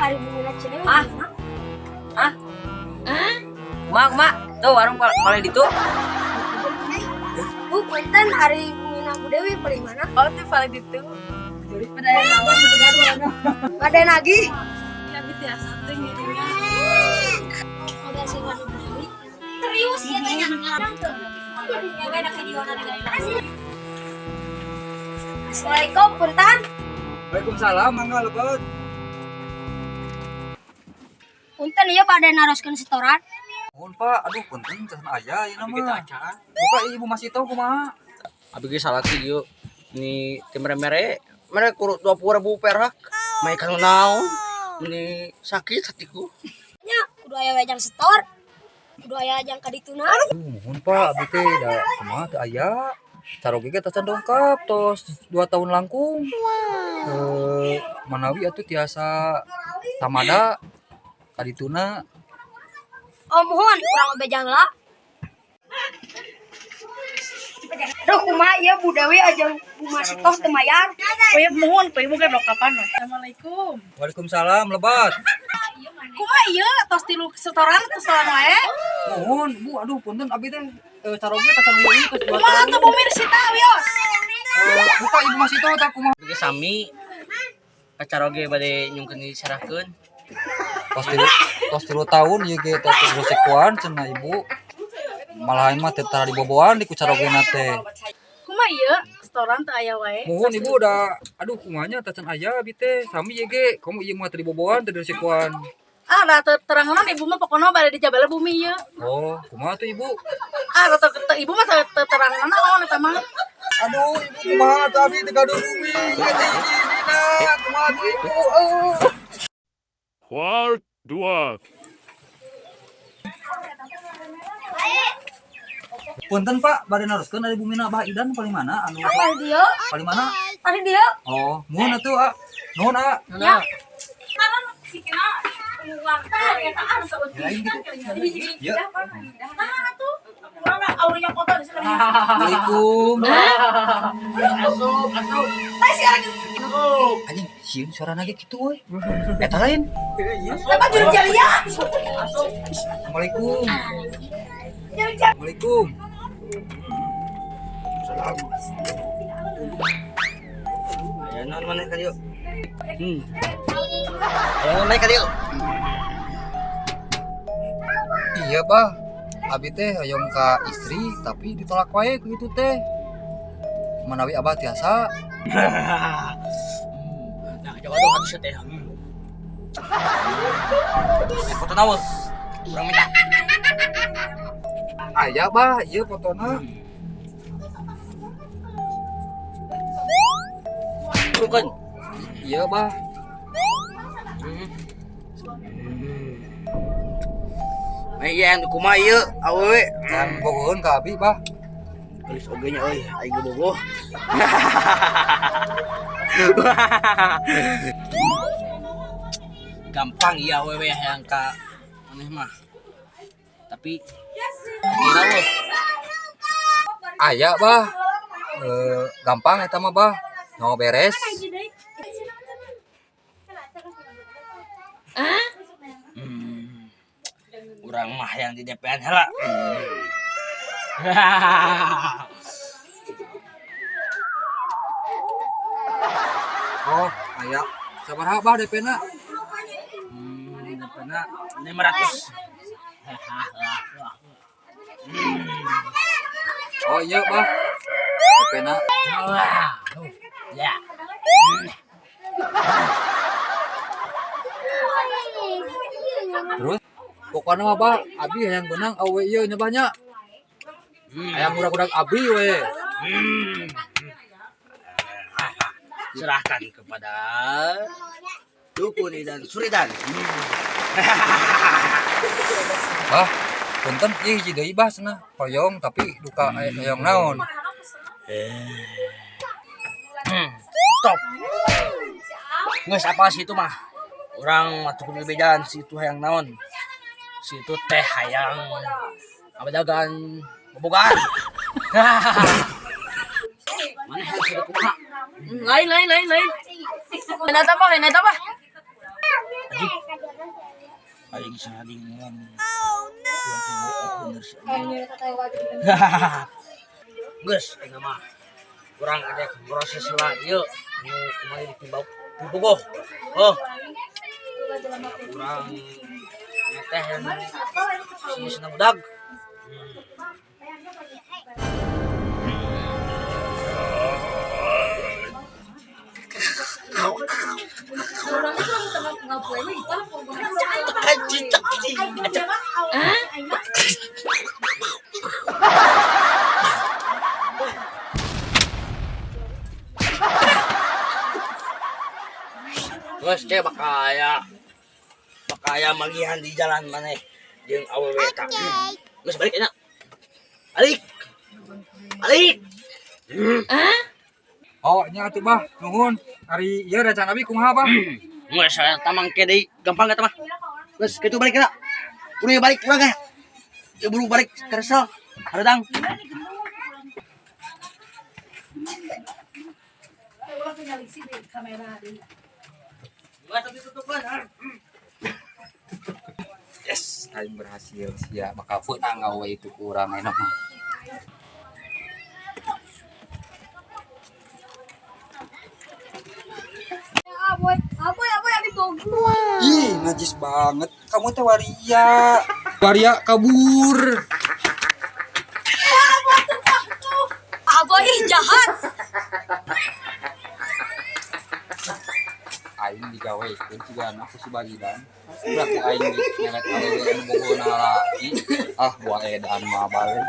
Ari bumina Cidewi. Ah. Ah. Kumaha kumaha? Tuh warung palai ditu. Bu, punten ari bumina Bu Dewi paling mana? Oh, tuh paling ditu. Pada naon Bade nagih. Ya biasa teh ngiringnya. Oke, sih Bu Dewi. Serius ya tanya. Assalamualaikum, punten. Waalaikumsalam, mangga lebet. Punten ieu bade naroskeun setoran. Mohon Pak, aduh punten can aya ieu mah. Buka ibu masih tahu kumaha. Abi ge salaki ieu. Ni teu mere-mere, mere kur 20.000 perak. Mai kanu naon? Ini sakit hatiku. Nya, kudu aya we jang setor. Kudu aya jang ka dituna. Aduh, mohon Pak, abi teh da kumaha teu aya. Caroge ge tacan dongkap tos 2 tahun langkung. Eh, manawi atuh tiasa tamada kadituna. Oh, mohon urang beja heula. Duh, kumaha ieu Bu Dewi aja Bu Masitoh teu mayar. Oh ya mohon, Pak Ibu kayak kapan we? Assalamualaikum. Waalaikumsalam lebat. Kumaha ieu tos tilu setoran tos setoran wae? Mohon Bu, aduh punten abi teh caroge tacan ieu tos 2 Kumaha tahun. tuh bumi sita wios? Eh, buka ibu masih tahu tak kumaha. Abi ge sami kacaroge bade nyungkeun diserahkeun. Tos tilu tahun ieu ge teh resekuan cenah ibu. Malah mah teh tara diboboan di ku carogena teh. Kumaha ieu setoran teu aya wae? Mohon ibu udah aduh kumanya tacan aya abi teh sami ieu ge kamu ieu mah teu diboboan teu diresekuan. Ah, da teu terangan ibu mah pokona bade dijabala bumi ieu. Oh, kumaha tuh ibu? Ah, da teu ibu mah teu terangan naon eta mah. Aduh, ibu kumaha tuh abi teu gaduh bumi. Ieu teh hiji-hijina kumaha tuh ibu? Oh. Part 2. Punten Pak, bade naroskeun ari bumina Abah Idan paling mana anu Pari dieu, paling mana? Pari dieu. Oh, muhun atuh, A. Nuhun, A. Ya. Lain gitu. Ya. Assalamualaikum. Asup, asup. Anjing, sieun suarana ge kitu euy. Eta lain. Assalamualaikum. Assalamualaikum. Aya naon maneh ka dieu? Aya naon maneh ka dieu? Iya, Bah. Abi teh hoyong ka istri tapi ditolak wae ku itu teh. Manawi Abah tiasa. Nah, jawa dong hadis teh. Foto naon? Urang minta. Aya, Bah, ieu fotona. Bukan. Iya, Bah. Iya, yang kumaha ieu awewe. Kan bogoheun ka abi, Bah. Geus oge nya euy, aing ge bogoh. Gampang iya awewe yang ka maneh mah. Tapi kira euy. Aya, Bah. Gampang eta mah, Bah. No beres. Urang mah yang di DPN heula. Oh, aya. Sabaraha Bah DP-na? DP-na 500. Oh iya, Bah. DP-na. Wah. Ya. Terus pokoknya mah Bah, abi hayang beunang awe ieu nya Bah nya. Hayang murag-murag abi we. Serahkan kepada Dukuni dan Suridan. Bah, punten ieu hiji deui Bah cenah. Hoyong tapi duka hoyong naon. Stop. Geus apa sih itu mah? Urang mah tuh kudu bejaan si itu hayang naon. Si itu teh hayang abadagan bobogan. Mana hayang sudah kumaha? Lain lain lain lain. Lain apa? Lain apa? Anjing. Aing saladingan. Oh no. Geus aing mah. Urang ada proses lah ieu anu kumaha di Pibogoh. Oh. Urang teh si senang budag. Geus cek bakal aya magihan di jalan maneh jeung awewe eta. Geus balik enak. Balik. Balik. Oh, nya atuh bah, nuhun. Ari ieu rencana abi kumaha bah? Geus saya tamang ke deui, gampang eta mah. Geus kitu balik enak. Buru ya balik urang ya. Ya buru balik ke resel. Hareudang. Yes, aing berhasil sia bakal peunang awewe itu ku urang enak mah. Aboy, aboy, aboy, abi bogo. Ih, najis banget. Kamu teh waria. Waria kabur. Aboy, ih jahat. Aing digawekeun juga anak ku si Bagidan. Udah ku aing di nyeret awewe anu bogona lagi. Ah, buah edan mah balik.